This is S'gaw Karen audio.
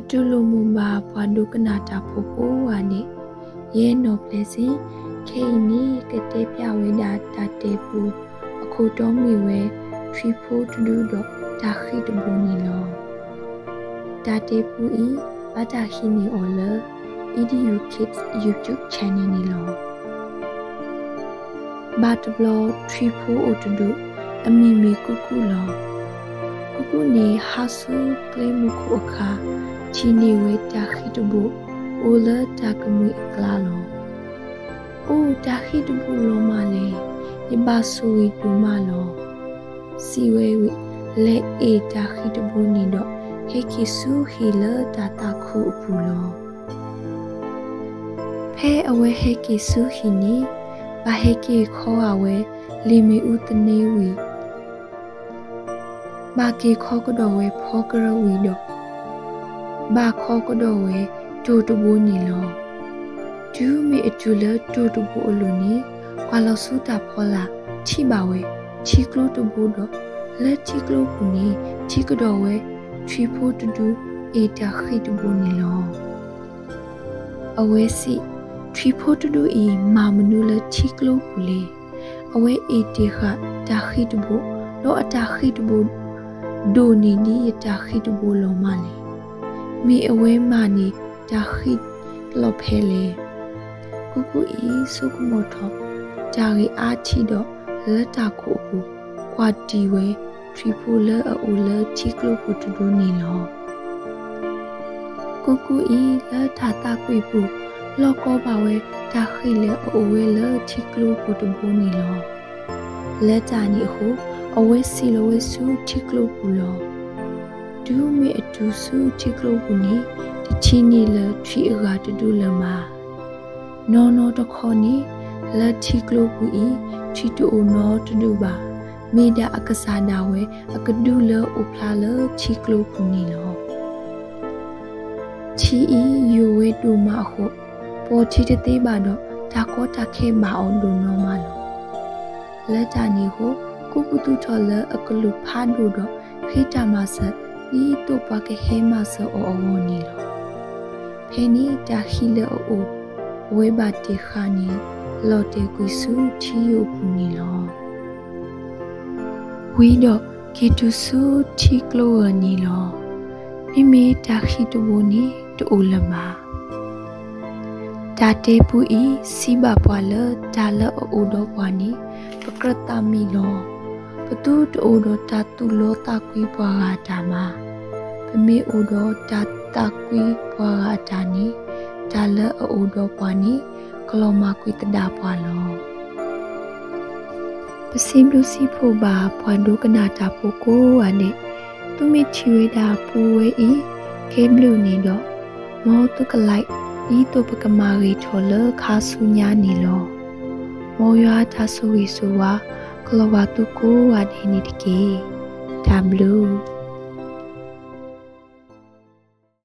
တူၢ်လိာ်မုာ်ဘၣ်ပှၤဒိကနၣ်တၢ်ဖိကိးဂၤဒဲး, ယဲနီၢ်ပျဲၢ်စ့ၣ်, ခဲအံၤန့ၣ် ကတဲပျၢ်ဝဲဒၣ်တၢ်တဲပူအခိၣ်တီမ့ၢ်ဝဲ ထွံၣ်ဖိတဒုဒီးတၢ်ဃံၣ်တဘိန့ၣ်လီၤ. တၢ်တဲပူအံၤ ဘၣ်တၢ်ဟံးန့ၢ်အီၤလၢ E D U Kids YouTube Channel န့ၣ်လီၤ. ဘၣ်တဘျီထွံၣ်ဖိအိၣ်တဒု, အမံၤမ့ၢ်ကူကူလီၤ. ကူကူန့ၣ်ဟးဆူကျဲမုၢ်ခိၣ်အခါ, ထံၣ်န့ၢ်ဝဲတၢ်ဃံၣ်တဘိ အိၣ်လၢတၢ်ကမှံၤအကျါလီၤ. အိၣ်တၢ်ဃံၣ်တဘိလီၤမးလဲၣ်, ယဘၣ်ဆိၣ်ဂ့ၤဒိၣ်မးလီၤ. စံးဝဲဝံၤ လဲၤအ့ၣ်တၢ်ဃံၣ်တဘိန့ၣ်ဒီး ဟဲက့ၤဆူဟံၣ်လၢတၢ်သးခုအပူၤလီၤ. ဖဲအဝဲဟဲက့ၤဆူဟံၣ်န့ၣ်, ဘၣ်ဟဲက့ၤခီဂာ်ဝဲလံာ်မ့ၣ်အူသန့ဝံၤ, ဘၣ်က့ၤခီကဒီးဝဲဖီကရၢဝံၤဒီး ဘၣ်ခီကဒီးဝဲတိၢ်တဘိန့ၣ်လီၤ. တုၤမ့ၢ်အတုၤလၢတိၢ်တဘိအလိၤန့ၣ်, ကွၢ်လီၤဆူတၢ်ဖီလာ် ထံၣ်ဘၣ်ဝဲ ထံကျိတဘိဒီး လၢထံကျိပူၤန့ၣ် ထံၣ်ကဒီးဝဲ ထွံၣ်ဖိတဒု အ့ၣ်တၢ်ဃံၣ်တဘိန့ၣ်လီၤ. အဝဲစံး, ထွံၣ်ဖိတဒုအံၤမၤမနုၤလၢထံကျိပူၤလဲၣ်. အဝဲအ့ၣ်တ့ၢ်ဃာ်တၢ်ဃံၣ်တဘိ, ဒီးအတၢ်ဃံၣ်တဘိ ဒိၣ်န့ၢ်ဒ်ယတၢ်ဃံၣ်တဘိလီၤမးလဲၣ်. မ့ၢ်အဝဲမၤန့ၢ်တၢ်ဃံၣ်လီၢ်ဖဲလဲၣ်. ကူကူအံၤဆိကမိၣ်ထီၣ်တၢ်ဂ့ၢ်အါထံဒီး လၢတၢ်ခိၣ်အပူၤ ကွၢ်တံာ်ဝဲထွံၣ်ဖိလၢအအိၣ်လၢထံကျိပူၤတဒုန့ၣ်လီၤ. ကူကူအံၤလၢတၢ်သးကွံပူၤ လီၢ်ကီဘၣ်ဝဲတၢ်ဃံၣ်လၢအအိၣ်ဝဲလၢထံကျိပူၤတဘိန့ၣ်လီၤ. လၢတၢ်န့ၣ်အဃိ အဝဲစံၣ်လီၤဝဲဆူထံကျိပူၤလီၤ. တုၤမ့ၢ်အတုၤဆူထံကျိပူၤန့ၣ် တထံၣ်န့ၢ်လၢထွံၣ်အဂၤတဒုလၢၤမး. နီၢ်နီၢ်တခီန့ၣ် လၢထံကျိပူၤအံၤ ထွံၣ်တအိၣ်နီတဒုဘၣ်. မ့ၢ်ဒၣ်အကစၢ်ဒၣ်ဝဲအကဒုလၢအိၣ်ဖျါလၢထံကျိပူၤန့ၣ်လီၤ. ထံအံၤယိာ်ဝဲဒိၣ်မးအဃိ ပိာ်ထံတသ့ဘၣ်ဒီး တၢ်ကီတၢ်ခဲဘၣ်အီၤဒိၣ်နီၢ်မးလီၤ. လၢတၢ်န့ၣ်အဃိ ကူကူသူၣ်ထီၣ်လၢအကလူးဖးဒိၣ်ဒီး ဃ့တၢ်မၤစၢၤ ဒ်သိးပှၤကဟဲမၤစၢၤအီၤအဂီၢ်န့ၣ်လီၤ. ဖဲန့ၣ်တၢ်ဃံၣ်လၢအအိၣ် အဝဲဘၣ်တ့ၢ်ဃာ်န့ၣ် လီၤတဲာ်ကွံာ်ဆူထံယိာ်ပူၤန့ၣ်လီၤ. ဝံၤဒီးက့ၤတုၤဆူထံကျိဂၤန့ၣ်လီၤ. မ့မ့ၢ်တၢ်ဃံၣ်တဘိန့ၣ်တအိၣ်လၢၤဘၣ်. တၢ်တဲပူအံၤ စံးဘၣ်ပှၤလၢတၢ်လၢအအိၣ်ဒီးပှၤန့ၣ် ပကြၢးသးမံလီၤ. ပသုတအိၣ်ဒီးတၢ်သူၣ်လီသးကွံပှၤဂၤအတၢ်ဘၣ်. ပမ့ၢ်အိၣ်ဒီးတၢ်သးကွံပှၤဂၤအတၢ်န့ၣ် တၢ်လၢအအိၣ်ဒီးပှၤန့ၣ် ကလီၤမၢ်ကွံာ်သဒၣ်ပှၤလီၤ. ပစံးဘျုးစံးဖှိၣ်ဘၣ်ပှၤဒိကနၣ်တၢ်ဖိကိးဂၤဒဲး, သုမ့ၢ်ထံၣ်ဝဲဒၣ်ပူဝဲအံၤ ကဲဘျုးန့ၣ်ဒီး, မ်သုကlike ဒ်သိးပကမၤဂ့ၤထီၣ်လၢခါဆူညါန့ၣ်လီၤ. မ်ယွၤအတၢ်ဆိၣ်ဂ့ၤဆိၣ်ဝါ ကလီၤဘၣ်သုကိးဂၤဒဲးန့ၣ်တက့ၢ်. တၢ်ဘျုး